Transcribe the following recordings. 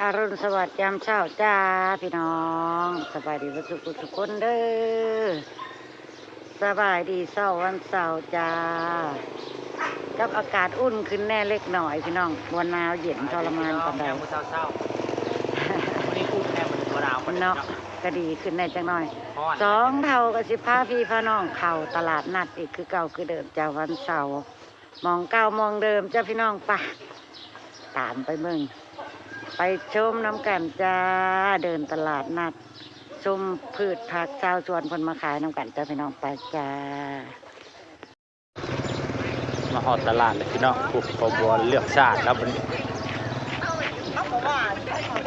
ອາລຸນສະຫວັດຍາມເຊົ້າຈ້າພີ່ນ້ອງ, ສະບາຍດີເບິດສູ່ຜູ້ສູ່ຄົນເດີ. ສະບາຍດີເຊົ້າວັນເສົາຈ້າ, ກັບອາກາດອຸ່ນຂຶ້ນແດ່ເລັກນ້ອຍພີ່ນ້ອງ, ບໍ່ໜາວເຢັນທໍລະມານປານໃດ. ຍາມມື້ເຊົ້າໆ ມື້ນີ້ອຸ່ນແດ່, ມື້ນີ້ບໍ່ໜາວປານໃດເນາະ, ເນາະ ກໍດີຂຶ້ນແດ່ຈັກໜ້ອຍ. ສອງເຖົ້າກໍຊິພາພີ່ພານ້ອງເຂົ້າຕະຫຼາດນັດອີກຄືເກົ່າຄືເດີມຈ້າ ວັນເສົາ. ໝ່ອງເກົ່າໝ່ອງເດີມຈ້າພີ່ນ້ອງ. ປະ ຕາມໄປເບິ່ງ ໄປຊົມນຳກັນຈ້າ. ເດີນຕະຫຼາດນັດ ຊົມພືດຜັກຊາວສວນເພິ່ນມາຂາຍນຳກັນຈ້າພີ່ນ້ອງ. ໄປຈ້າ. ມາຮອດຕະຫຼາດແລ້ວພີ່ນ້ອງ. ໂອ້ ພໍ່ບົວເລືອກຊາດແລ້ວບັດນີ້. ເຮົາບໍ່ວ່າ ເຮົາ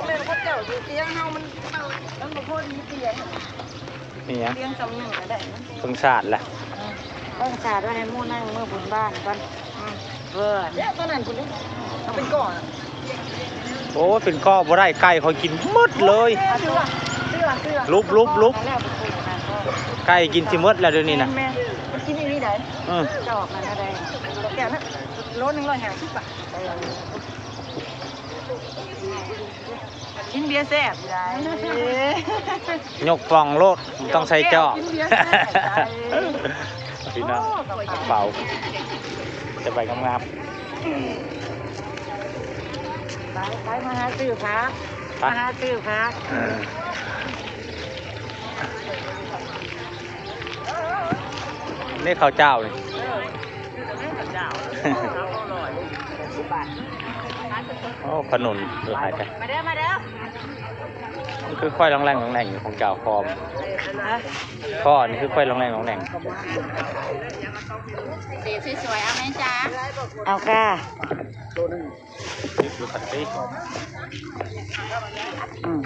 ແມ່ນເຂົາເຈົ້າຢູ່ຕຽງເຮົາ ມັນ ມັນບໍ່ພໍດີຕຽງ. ນີ້ຫຍັງ? ຕຽງສ່ຳໜຶ່ງກໍໄດ້. ເພິ່ງສາດລະ ເພິ່ງສາດໄວ້ໃຫ້ໝູ່ນັ່ງເມືອບຸນບ້ານກ່ອນ. ອືມ ເອີ ເດ້ ຕອນນັ້ນພຸ້ນເດ້ ເອົາເປັນກ້ອນ. ໂອ້ຍ ເປັນກ້ອນບໍ່ໄດ້, ໄກ່ຂ້ອຍກິນໝົດເລີຍ. ເຊື່ອ ເຊື່ອ ເຊື່ອ ລຸບ ລຸບ ລຸບ. ໄກ່ກິນຊິໝົດແລ້ວດຽວນີ້ນະ. ແມ່ນໆ ມັນກິນອີ່ຫຼີໃດ. ເອີ ດອກນັ້ນກໍໄດ້ ແກ້ວນະ ໂລໜຶ່ງຮ້ອຍຫ້າສິບບາດ. ກິນເບຍແຊບໄດ໋. ຍົກປ່ອງໂລດ ບໍ່ຕ້ອງໃສ່ຈອກ. ກິນເບຍແຊບໄດ໋ ພີ່ນ້ອງ. ໂອ້ ກະເປົາ ກະເປົາ ຈະໄປງາມໆ. ໄປ ໄປ ມາຫາຊື້ຜັກ ມາຫາຊື້ຜັກ. ເອີ ນີ້ເຂົ້າເຈົ້ານີ້. ໂອ້ ຂະໜຸນຫຼາຍແທ້. ມາເດີ ມາເດີ. ມັນຄືຂ້ອຍລ່ອງແລ່ງລ່ອງແລ່ງຢູ່ຂອງເຈົ້າ. ຄອມ ຄອນີ້ຄືຂ້ອຍລ່ອງແລ່ງລ່ອງແລ່ງ. ເສຍສວຍໆ ເອົາໄໝຈ໊າ? ເອົາຄ່ະ. ອືມ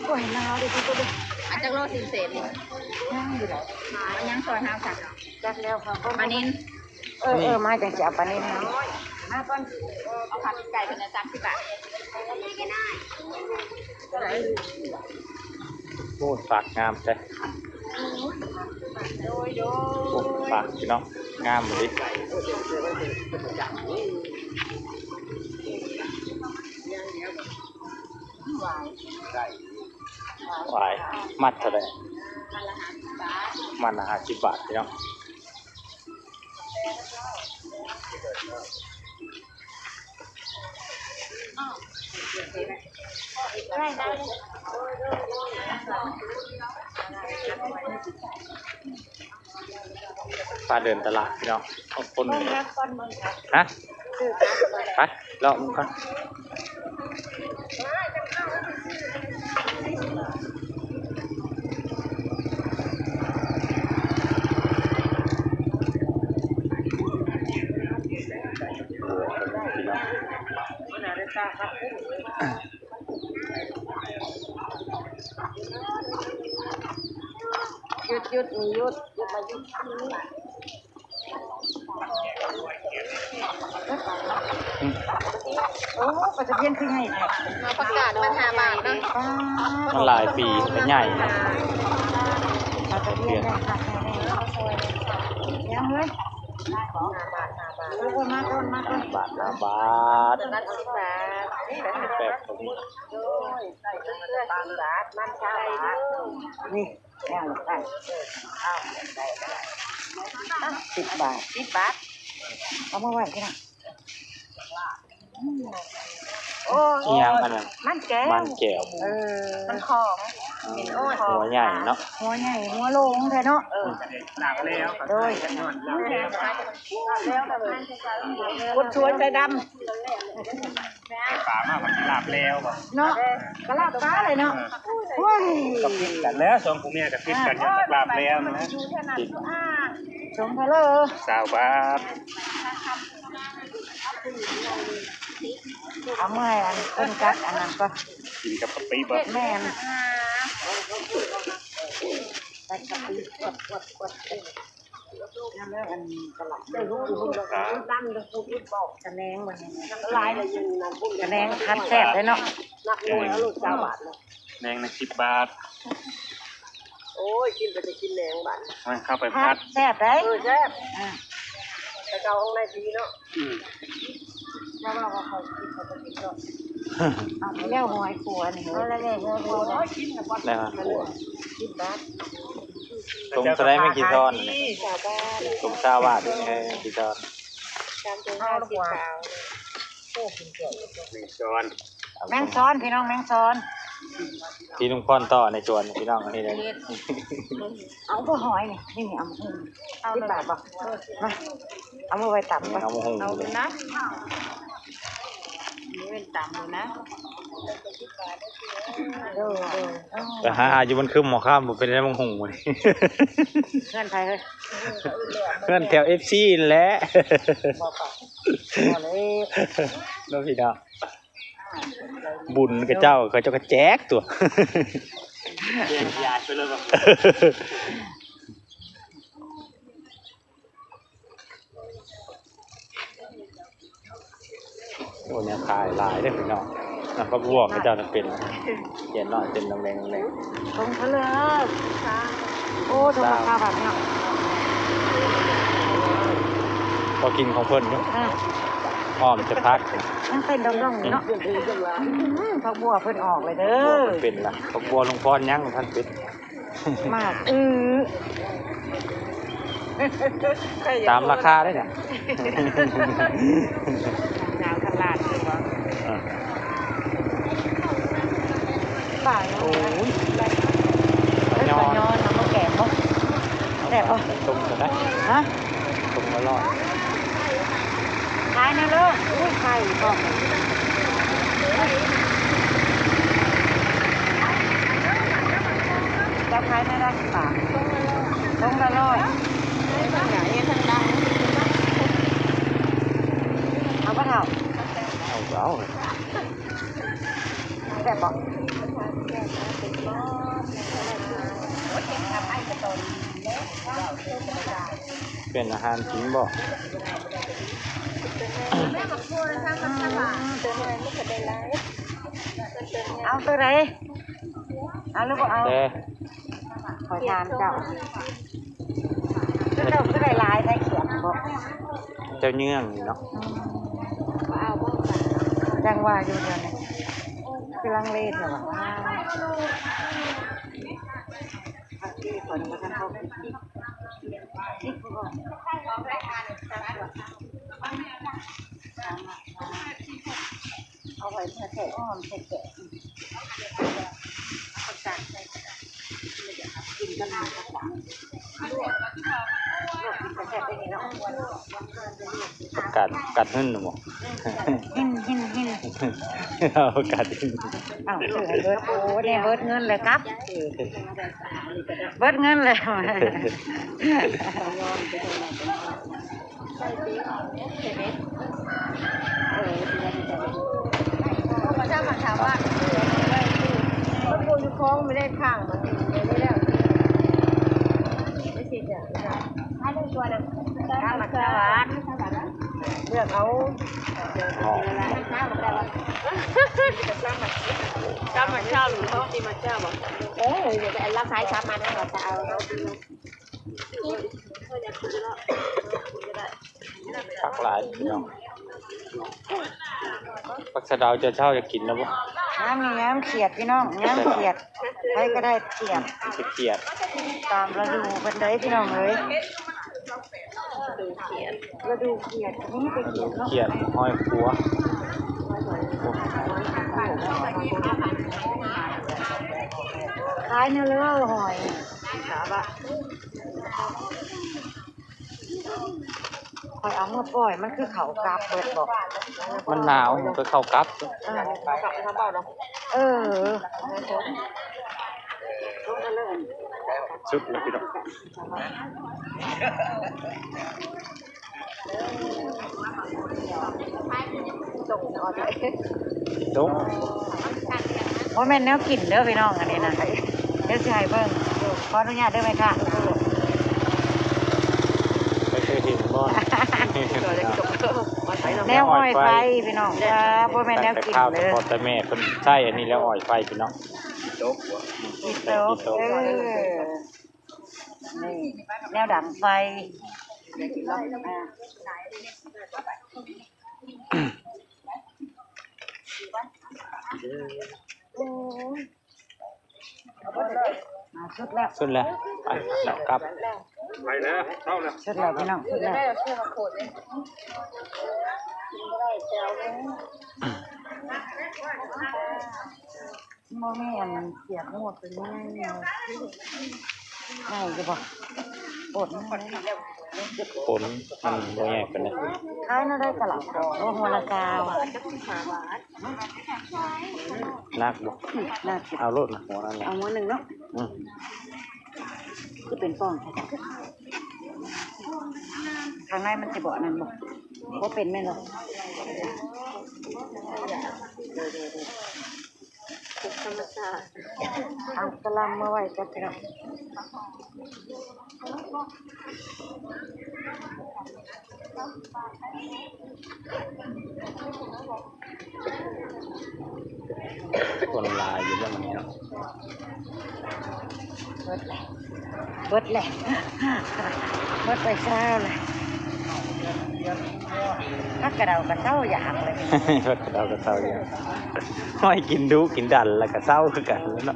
ໂອ້ຍ ໜາວເດ້ ເບິ່ງເບິ່ງເບິ່ງ. ອັນຈັກໂລ ສີ່ສິບເສດນີ້? ຍັງຢູ່ດອກ. ມັນຍັງຊອຍເຮົາຊະ. ຈັກແລ້ວເຂົາກໍ ປານິນ. ເອີ ເອີ ມາຈັ່ງຊິເອົາປານິນເນາະ. ມາກ່ອນ ເອົາຜັກໄກ່ເພິ່ນນະ ສາມສິບບາດ. ໂອ້ຍ ຜັກງາມແທ້. ໂດຍ ໂດຍ. ໂອ້ຍ ຜັກພີ່ນ້ອງ ງາມອີ່ຫຼີ. ຫວາຍ ໝັດເທົ່າໃດ? ໝັດລະຫ້າສິບບາດ ພີ່ນ້ອງ. ພາເດີນຕະຫຼາດພີ່ນ້ອງ ຂອບຄຸນ. ຮະ? ໄປເລາະເບິ່ງກ່ອນ. ຢຸດ ຢຸດ ນີ້ຢຸດ ຢຸດ ມາຢຸດ. ໂອ້ ປາຕະພຽນຄືໃຫຍ່ແທ້. ປາກກາດມັນຫ້າບາດເນາະ. ປາດ ມັນຫຼາຍປີ ມັນໃຫຍ່ນະ. ປາຕະພຽນໃຫຍ່ຄັກແນ່. ຍັງເລີຍ. ເອີ ເອີ ມາກ່ອນ ມາກ່ອນ. ບາດ ຫ້າບາດ. ແປກກໍມີ. ໂດຍ ໃສ່ເກືອ ສິບບາດ ມັນ ຊາວບາດ ນີ້. ແມ່ນ ເອີ ເອົາ ໄດ້ ໄດ້ ສິບບາດ ສິບບາດ. ເອົາມາໄວ້ທີ່ນັ້ນ. ໂອ້ ອີ່ຫຍັງອັນນັ້ນ? ມັນແກ້ວ ມັນແກ້ວ. ເອີ ມັນຂອງ ເປັນ ໂອ້ຍ ຫົວໃຫຍ່ເນາະ ຫົວໃຫຍ່ ຫົວໂລງແທ້ເນາະ. ເອີ ອືມ ໂດຍ ຄົນສວຍໃສ່ດຳ. ໄດ້ປາມາ ມັນຊິລາບແລ້ວບໍ່ເນາະ? ກະລາບປາເລີຍເນາະ. ໂອ້ຍ ກະຜິດກັນແລ້ວ ສອງຜົວເມຍກະຜິດກັນ ຢາກລາບແລ້ວນະ. ສອງເທົ່າເລີ ຊາວບາດ. ເອົາເມື່ອໃຫ້ອັນຄົນກັດອັນນັ້ນກ່ອນ. ກິນກັບກະປິບໍ່? ແມ່ນ ກັດກະປິ ກວດ ກວດ ກວດ. ແລ້ວອັນຕະຫຼາດ ຂະແໜງ ຂະແໜງຜັດແຊບເດ້ເນາະ. ແໜງ ແໜງໜຶ່ງສິບບາດ. ໂອ້ຍ ກິນໄປແຕ່ກິນແໜງບາດ ມັນເຂົ້າໄປຜັດ ແຊບເດ້. ເອີ ແຊບ ອ່າ. ແຕ່ເກົ່າຂອງນາຍພີເນາະ ອືມ ແລ້ວວ່າເຂົາກິນ ເຂົາບໍ່ກິນເນາະ ເອົາແລ້ວຫອຍຂົວນີ້ ເອົາແລ້ວແມ່ ຫອຍຂົວ ແລ້ວຫົວ ສິບບາດ ຖົງເທົ່າໃດແມ່ງກີ່ຊອນ ຖົງຊາວບາດນີ້ແມ່ງກີ່ຊອນ ສາມຖົງຫ້າສິບ ແມ່ງຊອນ ແມງຊອນ ພີ່ນ້ອງ ແມງຊອນ ທີ່ລຸງພອນຕໍ່ໃນສວນພີ່ນ້ອງ ອັນນີ້ເດ້ ເຮັດ ເອົາບໍ່ຫອຍນີ້ ນີ້ ນີ້ ເອົາ ເອົາ ສິບບາດບໍ່ ມາ ເອົາມາໄວ້ຕຳກ່ອນ ເອົາມາຫຸ່ງ ເອົານະ ນີ້ເປັນຕຳນະ ໂດຍ ໂດຍ ໄປຫາຢູ່ມັນຄືໝໍຄາມ ບໍ່ເປັນໄດ້ມາຫຸ່ງມື້ນີ້ ເຮືອນໃຜເຮີ້ຍ ເຮືອນແຖວເອັຟຊີຫັ້ນແຫຼະ ບໍ່ ບໍ່ເລີຍ ເນາະພີ່ນ້ອງ. ບຸນຂະເຈົ້າ ຂະເຈົ້າກະແຈກຕົວະ ແຈກຢາດໄປເລີຍວ່າ ໂອ້ ແນວຂາຍຫຼາຍເດີ້ພີ່ນ້ອງ ນຳຜັກບົວຂະເຈົ້ານະເປັນ ຂຽນນ້ອຍເປັນແດງໆ ຖົງເທົ່າໃດ ໂອ້ ຖົງລະຊາວບາດເນາະ ພໍກິນຂອງເພິ່ນຢູ່ ເອີ ອ້ອມຈະຜັກ ຍັງເປັນດອງໆຢູ່ເນາະ ອືມ ຜັກບົວເພິ່ນອອກແລ້ວເດີ້ ບົວເພິ່ນເປັນລະ ຜັກບົວລຸງພອນຍັງບໍ່ທັນເປັນ ໝາກອື້ ຕາມລາຄາເດ້ນີ້ ຕາມຕະຫຼາດນີ້ບໍ່ ເອີ ປາໂອ້ຍ ປາຍອ ປາຍອ ເອົາມາແກງບໍ່ ແຊບບໍ່ ຕົ້ມກໍໄດ້ ຮະ ຖົງລະຮ້ອຍ ຂາຍແດ່ເລີຍ ອຸ້ຍ ໄຂ່ພ້ອມ ເຈົ້າຂາຍແນວໃດ ປາ ຖົງລະຮ້ອຍ ຖົງລະຮ້ອຍ ເອົາບໍ່ເຖົ້າ ເອົາ ເອົາ ແຊບບໍ່? ເປັນອາຫານກິນບໍ່? ເອົາໂຕໃດ? ເອົາຫຼືບໍ່ເອົາ? ເອີ ຂ້ອຍຖາມເຈົ້າ ເຈົ້າຄືໄດ້ຫຼາຍແທ້ຂຽດບໍ່? ເຈົ້າເຍືອງນີ້ເນາະ ອືມ ບໍ່ເອົາບໍ່? ຈັ່ງວ່າຢູ່ດຽວນີ້ ຄືລັງເລແທ້ຫວາ? ເອົາໄວ້ຖ້າແທ້ ຫອມແທ້ໆ ເອົາຜັກກາດໃສ່ ກິນກັນ ແຊບເດ້ນີ້ເນາະ ປະກາດ ປະກາດຫຶ້ນນະບໍ່? ຫຶ້ນ ຫຶ້ນ ຫຶ້ນ ເອົາປະກາດຫຶ້ນ ອ້າວ ຊື້ໃຫ້ເບິດ ໂອ້ ແດ່ເບິດເງິນແລ້ວກັບ ເບິດເງິນແລ້ວ ມັນບໍ່ຢູ່ຄອງ ໄມ່ໄດ້ຂ້າງ ມັນຢູ່ໃນນີ້ແລ້ວ ໄດ້ຊິຈ້ະ ຕຳໝາກສະຫວາດ ເລືອກເອົາ ຕຳໝາກສະຫວາດ ຕຳໝາກສະຫວາດ ເອີ ລາວຂາຍສາມອັນ ເຮົາຈະເອົາ ເຮົາ ຜັກຫຼາຍພີ່ນ້ອງ ຜັກສະເດົາເຈົ້າເຊົ້າຢາກກິນແລ້ວບໍ່? ຍາມນີ້ຍາມຂຽດພີ່ນ້ອງ ຍາມຂຽດ ໃຜກໍໄດ້ຂຽດ ຂຽດ ຕາມລະດູເພິ່ນເດີພີ່ນ້ອງເອີຍ ລະດູຂຽດ ມີແຕ່ຂຽດເນາະ ຂຽດ ຫອຍຂົວ ຂາຍແນວເລີຫອຍ ຂ້ອຍເອົາມາປ່ອຍ ມັນຄືເຂົ້າກັບເບິດບໍ? ມັນໜາວ ມັນກໍເຂົ້າກັບ ເອີ ເອີ ສຸດແລ້ວພີ່ນ້ອງ ຕົກ ບໍ່ແມ່ນແນວກິນເດີພີ່ນ້ອງ ອັນນີ້ນະ ດຽວຊິໃຫ້ເບິ່ງ ຂໍອະນຸຍາດເດີແມ່ຄ້າ ເຄີຍເຫັນບໍ່? ແນວອ້ອຍໄຟພີ່ນ້ອງ ວ່າບໍ່ແມ່ນແນວກິນເດີ ຕັ້ງແຕ່ເຖົ້າແຕ່ພໍ່ແຕ່ແມ່ເພິ່ນໃຊ້ອັນນີ້ແລ້ວ ອ້ອຍໄຟພີ່ນ້ອງ ອີ່ຕົກ ອີ່ຕົກ ເອີ ນີ້ ແນວດັງໄຟ ສຸດແລ້ວ ສຸດແລ້ວ ໄປ ເຈົ້າກັບ ໄປແລ້ວ ເຊົາແລ້ວ ສຸດແລ້ວພີ່ນ້ອງ ສຸດແລ້ວ. ບໍ່ແມ່ນສຽບງວດເປັນໄງ ງ່າຍຢູ່ບໍ່? ປົນ ປົນ ມັນບໍ່ໃຫຍ່ປານໃດ. ຂາຍແນວໃດກະລະ ໂລ ຫົວລະຊາວ. ໜັກບໍ່? ໜັກຢູ່ ເອົາໂລດນະ ຫົວນັ້ນນະ ເອົາຫົວໜຶ່ງເນາະ. ອືມ ຄືເປັນປ່ອງແທ້ ຂ້າງໃນມັນຊິບໍ່ອັນນັ້ນບໍ່? ບໍ່ເປັນແມ່ນບໍ່? ເອົາກະລຳມາໄວ້ກ່ອນພີ່ນ້ອງ. ຄົນຫຼາຍຢູ່ເດ້ມື້ນີ້ເນາະ. ເບິດແລ້ວ ເບິດແລ້ວ ເບິດໄປຊາວແລ້ວ. ຜັກກະເດົາກະເຊົາຢາກເລີຍ ຜັກກະເດົາກະເຊົາຢາກ. ຫ້ອຍ ກິນດຸກິນດັນແລ້ວກະເຊົາຄືກັນແຫຼະເນາະ.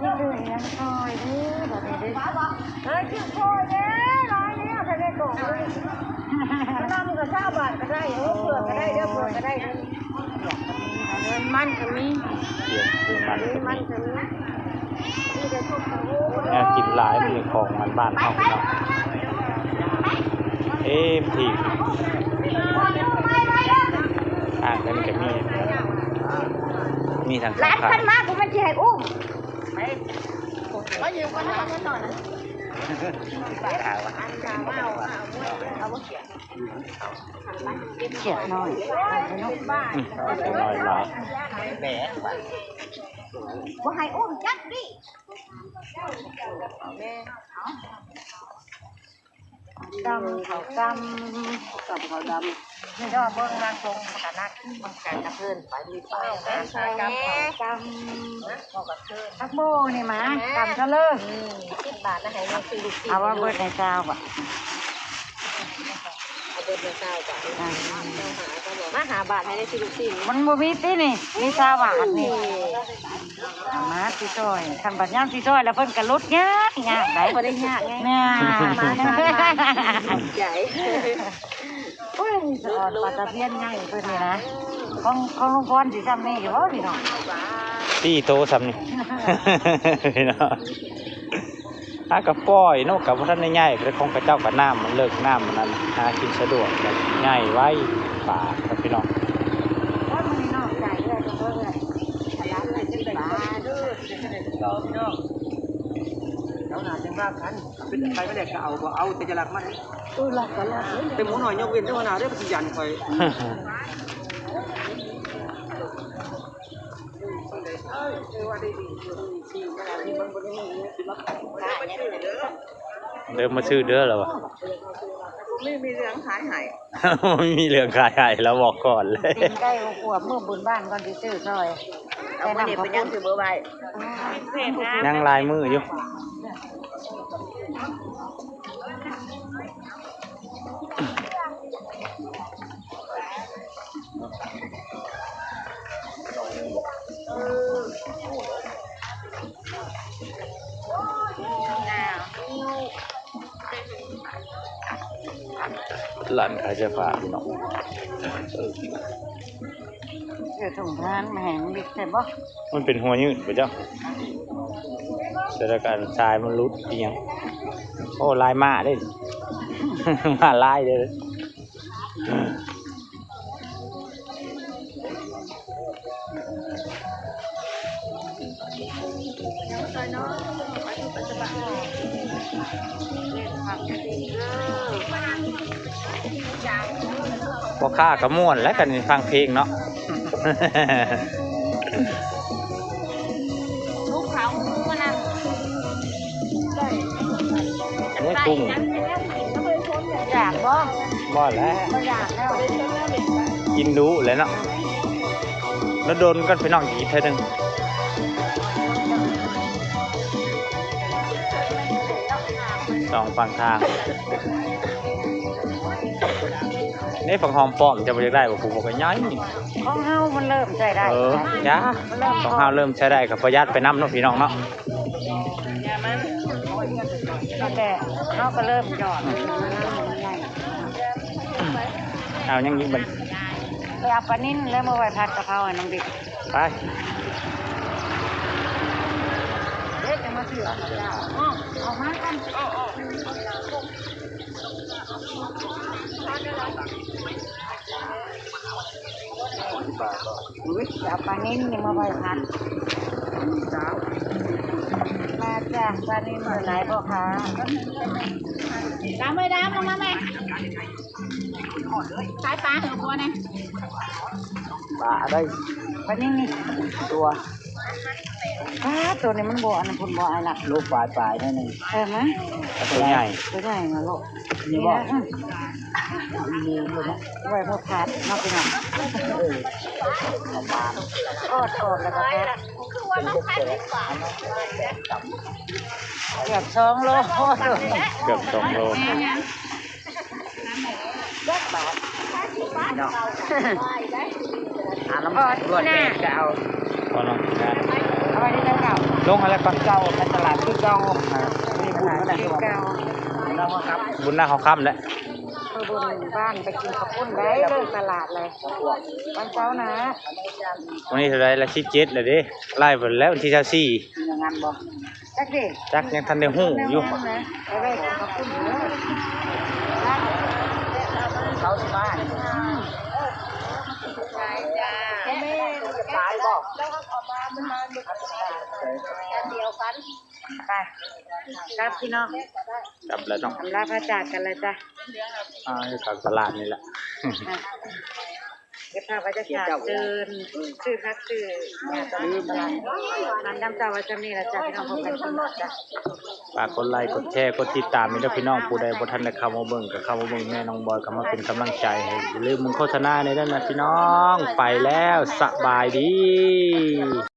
ນີ້ຄືຫຍັງ ຊ່ອຍເດີ ບາດນີ້ເດີ ເອີ ຊ່ອຍເດີ ຫຼາຍແລ້ວ ໄດ້ກອງໜຶ່ງ ກະລຳກະຊາວບາດກະໄດ້ ເອີ ເຜືອກກະໄດ້ເດີ ເຜືອກກະໄດ້ເດີ ມັນກະມີ ມັນກະມີ ມັນກະມີ ແນວກິນຫຼາຍ ມີຂອງອັນບ້ານເຮົາເນາະ ເຕັມທີ່ ຮ້ານເພິ່ນກະມີ ມີທັງຂາຍ ຫຼານຄັນມາ ກູມັນຊິໃຫ້ອຸ້ມ ມາຢູ່ກັນນະ ຂຽດນ້ອຍ ຂຽດນ້ອຍຫຼາຍ ບໍ່ໃຫ້ອຸ້ມຈັກດິ. ດຳ ເຂົ້າດຳ ດຳ ເຂົ້າດຳ ດອກເບິ່ງນາງຊົງຂະໜາດ ມັນກະກະເທີນໄປ ມີໄປ ຫາຊາຍກຳ ເຂົ້າດຳ ເຂົ້າກະເທີນ ຜັກໂບນີ້ມາ ແມ່ ກຳຊະເລີ ອືມ ສິບບາດນະ ໃຫ້ນ້ອງຊື້ລູກຊີ້ນ ເອົາວ່າເບິດໃຫ້ຊາວບາດ ເອົາເບິດໃຫ້ຊາວບາດ ອ່າ ມາຫ້າບາດໃຫ້ໄດ້ຊື້ລູກຊີ້ນ ມັນບໍ່ມີຕິນີ້ ມີຊາວບາດນີ້. ມາຊິຊ່ອຍ ຄັນບັດຍາມຊິຊ່ອຍແລ້ວ ເພິ່ນກະຫຼຸດຍາກຍາກໄດ໋ ບໍ່ໄດ້ຍາກໄງ ແມ່ນ ຂອບໃຈ ໂອ້ຍ ສະອອນປາຕະພຽນໃຫຍ່ເພິ່ນນີ້ນະ ຂອງ ຂອງລຸງພອນຊິຊ່ຳນີ້ຢູ່ບໍ່ພີ່ນ້ອງ ສີ່ໂຕຊ່ຳນີ້ ພີ່ນ້ອງ. ຫາກະປ່ອຍເນາະ ກະບໍ່ທັນໄດ້ໃຫຍ່ ແຕ່ຂອງເຂົາເຈົ້າກະນ້ຳມັນເລິກ ນ້ຳມັນນັ້ນ ຫາກິນສະດວກ ກະໃຫຍ່ໄວ ປາກະພີ່ນ້ອງ. ເຈົ້າໜ້າຈັ່ງວ່າກັນ ເປັນໄປບໍ່ໄດ້ກະເອົາ ບໍ່ເອົາ ແຕ່ຈະລັກມາເດ້ ເອີ ລັກກະລັກ ເຕັມຫົວໜ້ອຍ ຍົກເວັ້ນແຕ່ຫົວໜ້າເດີ ເພິ່ນຊິຢັນຂ້ອຍ. ເດີມາຊື້ເດີລະວ່າ ມີ ມີເລື່ອງຂາຍໃຫ້ ມີເລື່ອງຂາຍໃຫ້ລະບອກກ່ອນເລີຍ ເຕັມໃກ້ຂວບມື້ບຸນບ້ານກ່ອນຊິຊື້ຊ່ອຍ ເອົາມື້ນີ້ເປັນຫຍັງຊິບໍ່ໄວ້ ຍັງຫຼາຍມື້ຢູ່. ຮ້ານຂາຍເສື້ອຜ້າພີ່ນ້ອງ. ເສື້ອຖົງທະຫານແມ່ນຫຍັງ ບິກແທ້ບໍ່? ມັນເປັນຫົວຍືດບໍ່ຈັກ ແຕ່ລະການຊາຍມັນຫຼຸດອີ່ຫຍັງ. ໂອ້ ລາຍມ້າເດ້ ມ້າລາຍເດ້. ພໍ່ຄ້າກະມ່ວນແຫຼະ ຄັນຟັງເພງເນາະ. ອັນນີ້ກຸ້ງ ຢາກບໍ່? ບໍ່ແຫຼະ ບໍ່ຢາກແລ້ວ. ກິນດຸແຫຼະເນາະ ແລ້ວດົນກ່ອນພີ່ນ້ອງກິນເທື່ອໜຶ່ງ ສອງຝັ່ງທາງ. ນີ້ຜັກຫອມປ້ອມ ເຈົ້າບໍ່ຢາກໄດ້ບໍ່? ປູກບໍ່ກໍໃຫຍ່. ຂອງເຮົາມັນເລີ່ມໃຊ້ໄດ້ ເອີ ຈ້າ ຂອງເຮົາເລີ່ມໃຊ້ໄດ້ ກໍປະຢັດໄປນຳເນາະ ພີ່ນ້ອງເນາະ. ແຕ່ເຮົາກໍເລີ່ມຈອດ ເອົາຫຍັງອີກບັດ? ໄປເອົາປານິນແລ້ວມາໄວ້ຜັດກະເພົາໃຫ້ນ້ອງດິບ ໄປ. ເດ້ ຈະມາຊື້ເອົາມາກັນ ເອົາປານິນນີ້ມາໄວ້ຜັດ. ມາຈ້າ ປານິນເໝິດຫຼາຍບໍ່ຄະ? ດຳເອີຍ ດຳ ລົງມາແມ່. ຂາຍປາໃຫ້ບັວແດ່. ປາໄດ້ ປານິນນີ້ ຕົວ ປາ ຕົວນີ້ມັນບໍ່ ອັນນັ້ນພຸ້ນບໍ່ ອ້າຍລະ ໂລປາຍໆ ໜ້ອຍໜຶ່ງ. ເອີ ມາ ຕົວໃຫຍ່ ຕົວໃຫຍ່ມາໂລດ. ນີ້ບໍ່? ນີ້ ນີ້ ນີ້ ໄວ້ພໍຜັດເນາະພີ່ນ້ອງ. ເອີ ປະມານ ທອດກອບແລ້ວກໍຜັດ ເກືອບສອງໂລ ເກືອບສອງໂລ. ເນາະ ຫາລຳ ເອີ ລວດແບກກໍເອົາ ບໍ່ລອງກິນໄດ້ ເອົາໄວ້ໃນເກົ່າ ລົງຫັ້ນແຫຼະ ກ່ອນເກົ່າ ໃນຕະຫຼາດຄືເກົ່າ. ມີບຸນນະ ຄືເກົ່າ ບຸນນາເຂົ້າຄ່ຳແຫຼະ ເອີ ບຸນບ້ານໄປກິນເຂົ້າປຸ້ນໄດ້ ເລີກຕະຫຼາດເລີຍ ວັນເສົານະ. ວັນນີ້ເທົ່າໃດລະ? ສິບເຈັດແລ້ວເດ້ ໄລ່ໄປແລ້ວ ວັນທີຊາວສີ່ ມີງານບໍ່? ຈັກເດ້ ຈັກ ຍັງທັນໄດ້ຮູ້ຢູ່. ເຂົາຊິມາ ໄປ ກັບພີ່ນ້ອງ ກັບແລ້ວເນາະ ອຳລາພາຈາກກັນແລ້ວຈ້າ. ອ່າ ຢູ່ຕາມຕະຫຼາດນີ້ແຫຼະ ເກັບພາບບັນຍາກາດເດີນ ຊື້ຜັກຊື້ຫຍັງຕະຫຼາດ ມາຍາມເຊົ້າວ່າຊ່ຳນີ້ລະຈ້າ ພີ່ນ້ອງ ພົບກັນຄລິບໜ້າຈ້າ. ຝາກກົດໄລ ກົດແຊ ກົດຕິດຕາມແດ່ເດີພີ່ນ້ອງ ຜູ້ໃດບໍ່ທັນໄດ້ເຂົ້າມາເບິ່ງກໍເຂົ້າມາເບິ່ງແດ່ ນ້ອງບອຍກໍມາເປັນກຳລັງໃຈໃຫ້ ຢ່າລືມເບິ່ງໂຄສະນາແດ່ເດີນະພີ່ນ້ອງ. ໄປແລ້ວ ສະບາຍດີ.